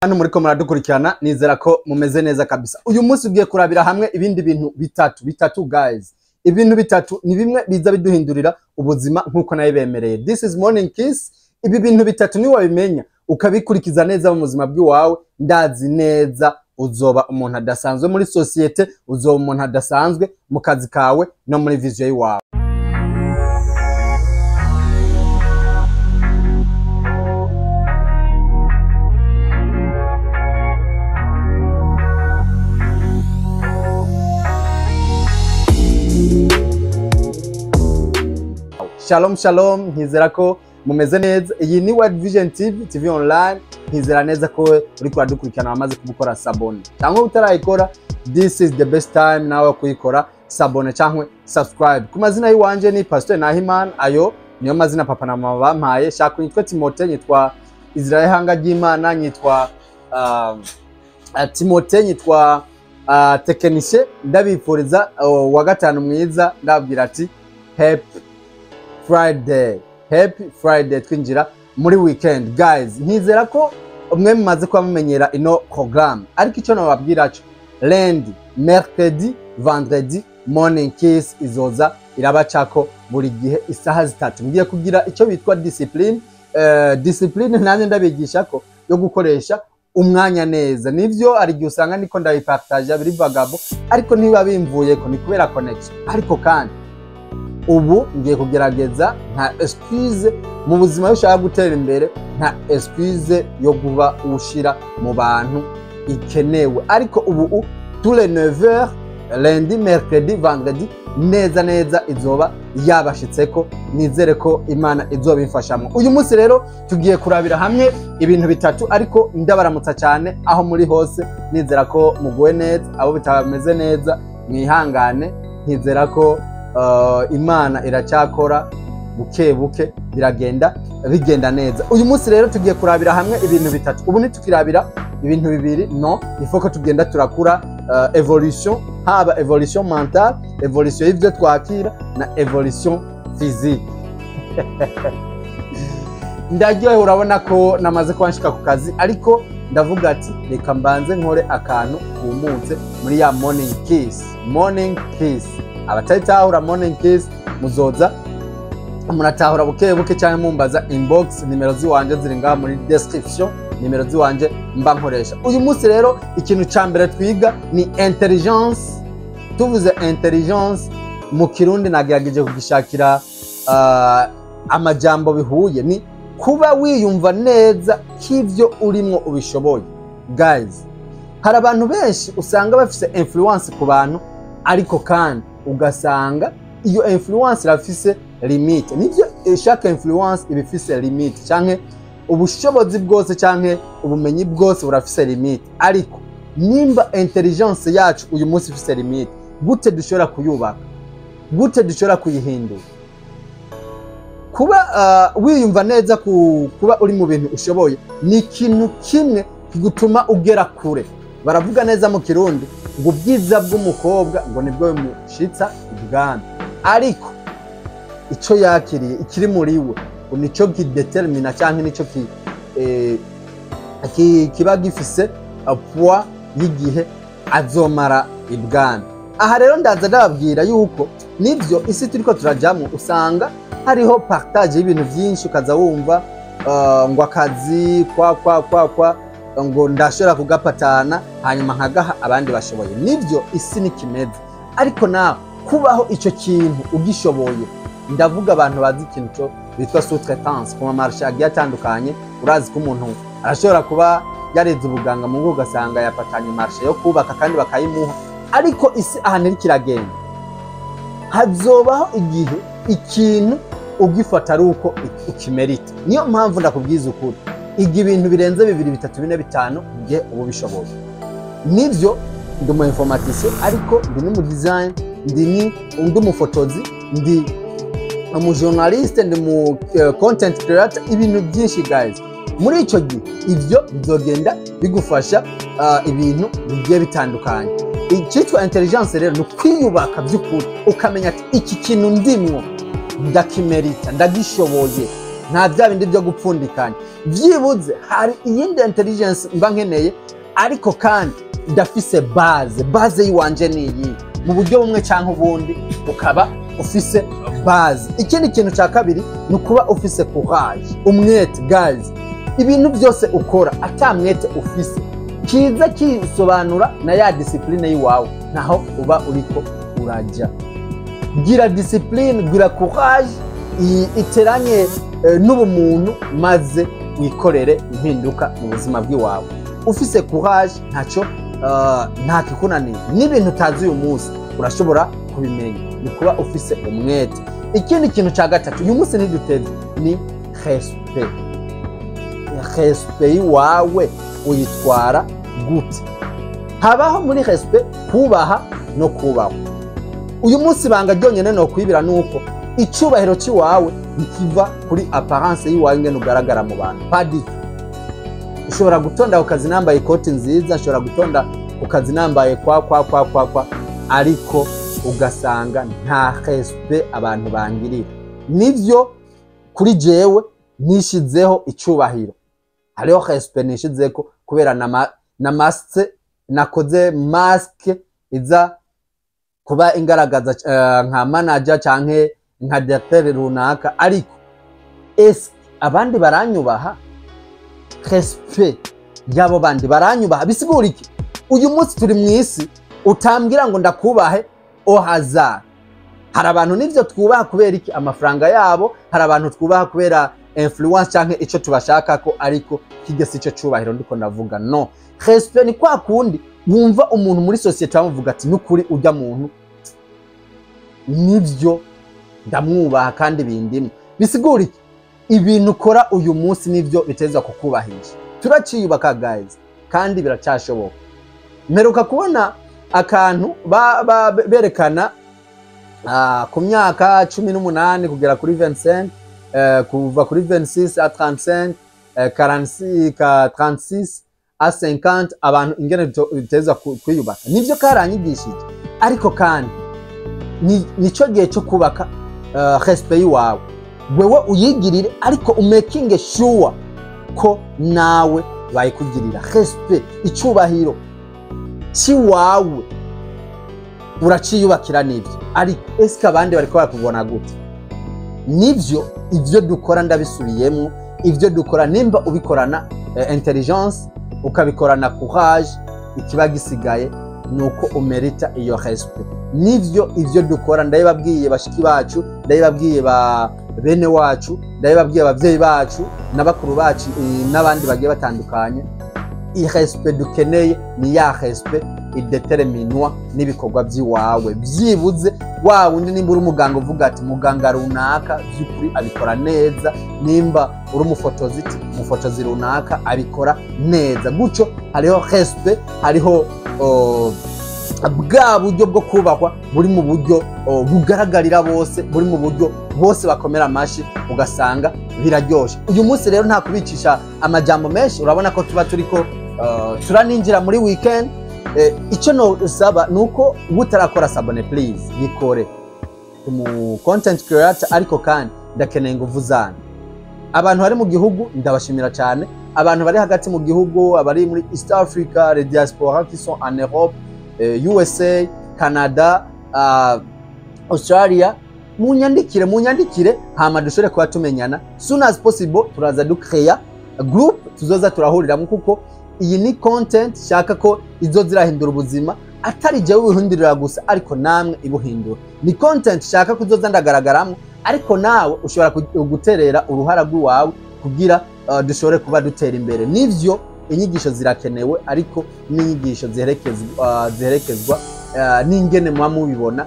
Hano muriko muradukurikirana, nizera ko mumeze neza kabisa. Uyu munsi ugiye kurabira hamwe ibindi bintu bitatu bitatu, guys. Ibintu bitatu ni bimwe biza biduhindurira ubuzima nkuko nabibemereye. This is Morning Kiss. Ibi bintu bitatu ni wabimenya ukabikurikiza neza mu buzima bw'iwawe, ndazi neza uzoba umuntu adasanzwe muri societe, uzoba umuntu adasanzwe mu kazi kawe no muri vision yiwawe. Shalom shalom, nkizera ko mumeze neza. Iyi ni World Vision TV, TV online. Nkizera neza ko uri kuradukurikirana wamaze kubukora s'abonner. Cyangwa utarayikora, this is the best time nawe kuyikora s'abonner cyangwa subscribe. Ku mazina yiwanje ni Pastor Nahimana, ayo niyo mazina papa na mama bampaye. Shaka nitwa Timote, nyitwa Israel Hanga ry'Imana, nyitwa Timote, nyitwa technicien. Ndabifuriza wa gatanu mwiza, ndabwira ati happy Friday, happy Friday, twinjira muri weekend guys. Nkizera ko mwe mumaze kuba mumenyera ino programme, ariko icyo nababwira cyo, lundi, mercredi, vendredi, Morning Kiss izoza irabacako buri gihe isaha 3. Ngiye kugira icyo bitwa discipline, discipline nanjye ndabigisha ko yo gukoresha umwanya neza. Nivyo ari gihe usanga niko ndabipartage biri vagabo, ariko ntiba bimvuye ko ni kubera connection. Ariko kandi ubu ngiye kugerageza, nta excuse mu buzima ushaka gutera imbere, nta excuse yo kuba ushira mu bantu ikenewe. Ariko ubu tous les 9h, lundi, mercredi, vendredi, neza neza izoba yabashitseko. Nizere ko Imana izobimfashamo. Uyu munsi rero tugiye kurabira hamwe ibintu bitatu, ariko ndabaramutsa cyane aho muri hose. Nizera ko muguwe neza, abo bitameze neza mwihangane. Nizera ko Imana iracyakora buke buke, biragenda bigenda neza. Uyu munsi rero tugiye kurabira hamwe ibintu bitatu. Ubu ntitukirabira ibintu bibiri, no ifo ko tugenda turakura, evolution, haba evolution mentale, evolution y'ivyo twakira na evolution physique. Ndaryohewe, urabona ko namaze kwanshika ku kazi, ariko ndavuga ati reka mbanze nkore akantu kumutse muri ya Morning Kiss. Morning Kiss, abatayitahura Morning Kiss muzoza muratahura buke buke, cyangwa mumbaza inbox. Nimero ziwanje ziri ngaha muri description, nimero ziwanje mba nkoresha. Uyu munsi rero ikintu ca mbere twiga ni intelligence. Tuvuze intelligence mu Kirundi, nagerageje kugishakira amajambo bihuye, ni kuba wiyumva neza k'ivyo urimwo ubishoboye. Guys, hari abantu benshi usanga bafise influence ku bantu, ariko kandi ugasanga iyo influence irafise limite. Nivyo, chaque influence ibifise limite, canke ubushobozi bwose canke ubumenyi bwose burafise limite. Ariko nimba intelligence yacu uyu munsi ifise limite, gute dushobora kuyubaka? Gute dushobora kuyihindura? Kuba wiyumva neza kuba uri mu bintu ushoboye ni ikintu kimwe kigutuma ugera kure. Baravuga neza mu Kirundi ngo ubwiza bw'umukobwa ngo nibwo bimushitsa ibwami, ariko ico yakiriye ikiri muri we ngo nico kidetermina canke nico kiba gifise poids y'igihe azomara ibwami. Aha rero ndaza ndababwira yuko nivyo isi turiko turajamwo usanga hariho partage y'ibintu vyinshi, ukaza wumva ngo akazi kwa kwa kwa kwa ngo ndashobora kugapatana hanyuma nkagaha abandi bashoboye. Nivyo isi nikimeze, ariko nawe kubaho ico kintu ugishoboye. Ndavuga abantu bazi ikintu cyo bitwa sous-traitance ku mamarché agiye atandukanye. Urazi ko umuntu arashobora kuba yareze ubuganga mu ngo, ugasanga yapatanye marché yo kubaka kandi bakayimuha. Ariko isi ahantu iriko iragenda, hazobaho igihe ikintu ugifata ari uko ukimerita. Niyo mpamvu ndakubwiza ukuri, iga ibintu birenze 2, 3, 4, 5 igihe uba ubishoboye. Nivyo ndi umu informaticien, ariko ndi n'umu design, ndi ni undi umufotozi, ndi umu journaliste, ndi mu content creator, ibintu byinshi guys. Muri ico gihe ivyo bizogenda bigufasha ibintu bigiye bitandukanye. Icyitwa intelligence rero ni kwiyubaka by'ukuri, ukamenya ati iki kintu ndimwo ndakimerita, ndagishoboye. Nta bya bindi byo gupfundikanya. Byibuze hari iyindi intelligence mba nkeneye, ariko kandi ndafise base. Base yiwanje ni iyi, mu buryo bumwe cyangwa ubundi ukaba ufise base. Ikindi kintu cya kabiri ni ukuba ufise courage, umwete. Guys, ibintu byose ukora atamwete ufise, kiza kisobanura na ya discipline yiwawe, ntaho uba uriko urajya. Gira discipline, gira courage iteranye n'ubumuntu, maze wikorere impinduka mu buzima bw'iwawe. Ufise courage, ntacyo nta kikunaniye. N'ibintu utazi uyu munsi urashobora kubimenya, ni kuba ufise umwete. Ikindi kintu cya gatatu, uyu munsi ntiduteze, ni respect. Respect iwawe uyitwara gute? Habaho muri respect kubaha no kubahwa. Uyu munsi banga ryonyine no kwibira nuko icubahiro cy'iwawe ntikiva kuri apparence y'iwawe, ingene ugaragara mu bantu. Padi ushobora gutonda ku kazi nambaye ikoti nziza, nshobora gutonda ku kazi nambaye kwa kwa kwa kwa kwa, ariko ugasanga nta respect abantu bangirira. Nivyo, kuri jewe nishizeho icubahiro, hariho respect nishizeko kubera na masque nakoze, masque iza kuba ingaragaza nka manager canke nka directeur runaka. Ariko ese abandi baranyubaha? Respect y'abo bandi, baranyubaha? Bisigura iki? Uyu munsi turi mu isi utambwira ngo ndakubahe au hasard. Hari abantu nivyo twubaha kubera iki? Amafaranga yabo. Hari abantu twubaha kubera influence canke ico tubashakako, ariko kijya si ico cubahiro ndiko ndavuga. No respect ni kwa kundi wumva umuntu muri société bamuvuga ati: "Nukuri ujya muntu nivyo ndamwubaha kandi bindimwe." Bisigura iki? Ibintu ukora uyu munsi nivyo biteza kukubahisha. Turaciyubaka guys, kandi biracyashoboka. Mperuka kubona akantu berekana ku myaka 18 kugera kuri 25, kuva kuri 26 à 35, 46, 36 à 50, abantu ingene biteza kwiyubaka. Nivyo karanyigishije, ariko kandi nico gihe cyo kubaka respect yiwawe. Wewe uyigirire, ariko umakinge sure ko nawe bayikugirira. Respect, icubahiro ciwawe uraciyubakira nivyo, ariko eske abandi bariko barakubona gute? Nivyo, ivyo dukora, ndabisubiyemwo, ivyo dukora nimba ubikorana intelligence, ukabikorana courage, ikiba gisigaye nuko umerita iyo respect. Nivyo, ivyo dukora, ndabibabwiye bashiki bacu, ndabibabwiye ba bene wacu, ndabibabwiye abavyeyi bacu na bakuru bacu, n'abandi bagiye batandukanye, respect dukeneye ni ya respect ideterminwa n'ibikorwa by'iwawe. Byibuze wa wundi, nimba uri umuganga, uvuga ati: "Muganga runaka by'ukuri abikora neza." Nimba uri umufotozi, ati: "Umufotozi runaka abikora neza." Gutyo hariho respect, hariho bwa buryo bwo kubahwa buri mu buryo bugaragarira bose, buri mu buryo bose bakomera amashi, ugasanga biraryoshe. Uyu munsi rero nta kubicisha amajambo menshi, urabona ko tuba turiko turaninjira muri weekend. Icyo nosaba ni uko utarakora s'abonner, please yikore. Umu content creator, ariko kandi ndakeneye inguvu zanyu. Abantu bari mu gihugu ndabashimira cyane, abantu bari hagati mu gihugu, abari muri East Africa, les diaspora qui sont en Europe, USA, Canada, Australia, munyandikire, munyandikire, hama dushobore kuba tumenyana. Soon as possible turaza ducreya group tuzoza turahuriramo, kuko iyi ni content shaka ko izo zirahindura ubuzima, atari jewe ubuhindurira gusa, ariko namwe ibuhindura. Ni content shaka kuzoza ndagaragaramwo, ariko nawe ushobora guterera uruhara rw'iwawe kugira dushobore kuba dutera imbere. Nivyo, inyigisho zirakenewe, ariko n'inyigisho ziherekezwa n'ingene muba mubibona,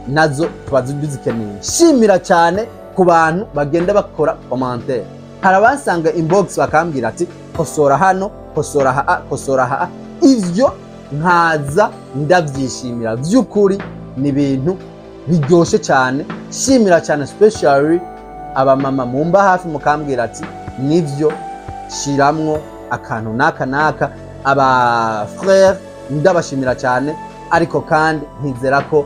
nazo tuba tuzikeneye. Shimira cyane ku bantu bagenda bakora commentaire. Hari abasanga inbox bakambwira ati: "Kosora hano, kosora ha, kosora ha." Ivyo nkaza ndabyishimira, by'ukuri ni ibintu biryoshe cyane. Shimira cyane specially abamama mumba hafi, mukambwira ati: "Nivyo, shiramwo akantu naka naka." Aba frère ndabashimira cyane, ariko kandi nkizera ko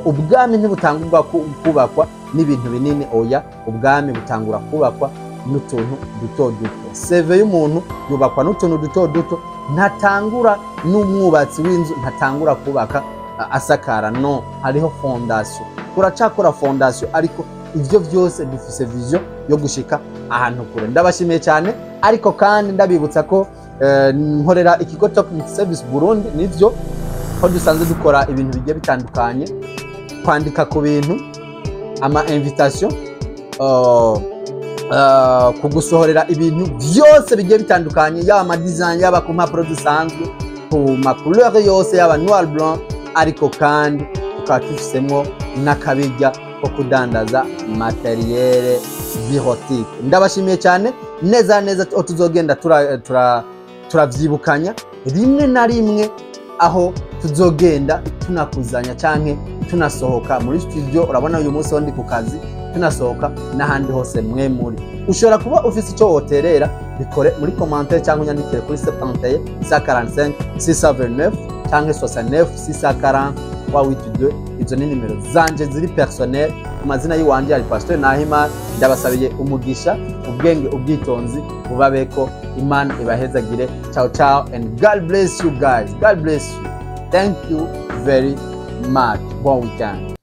ubwami ntibutangurwa kubakwa n'ibintu binini. Oya, ubwami butangura kubakwa. n'utuntu duto duto. CV y'umuntu yubakwa n'utuntu duto duto. Ntatangura n'umwubatsi w'inzu, ntatangura kubaka asakara. No, hariho fondation, turacakora fondation, ariko ivyo vyose dufise vision yo gushika ahantu kure. Ndabashimiye cyane, ariko kandi ndabibutsa ko nkorera ikigo Top Service Burundi. Nivyo ko dusanzwe dukora ibintu bigiye bitandukanye: kwandika ku bintu, ama invitation, kugusohorera ibintu byose bigiye bitandukanye, yaba ama design, yaba ku mpapuro zisanzwe, ku ma couleur yose, yaba noir blanc. Ariko kandi tukaba tufisemo n'akabirya ko kudandaza matériel bureautique. Ndabashimiye cyane. Neza neza aho tuzogenda turavyibukanya rimwe na rimwe, aho tuzogenda tunakuzanya canke tunasohoka muri studio. Urabona uyu munsi ho ndi ku kazi, tunasohoka n'ahandi hose mwe muri. Ushobora kuba ufise icyo woterera, bikore muri commentaire cyangwa unyandikire kuri 71 145 629 cyangwa 69 640 382. Izo ni nimero zanje ziri personnel. Ku mazina y'iwanje ari Pasteur Nahimana. Ndabasabiye umugisha, ubwenge, ubwitonzi bubabeko. Imana ibahezagire. Ciao ciao and God bless you guys. God bless you. Thank you very much. Bon weekend.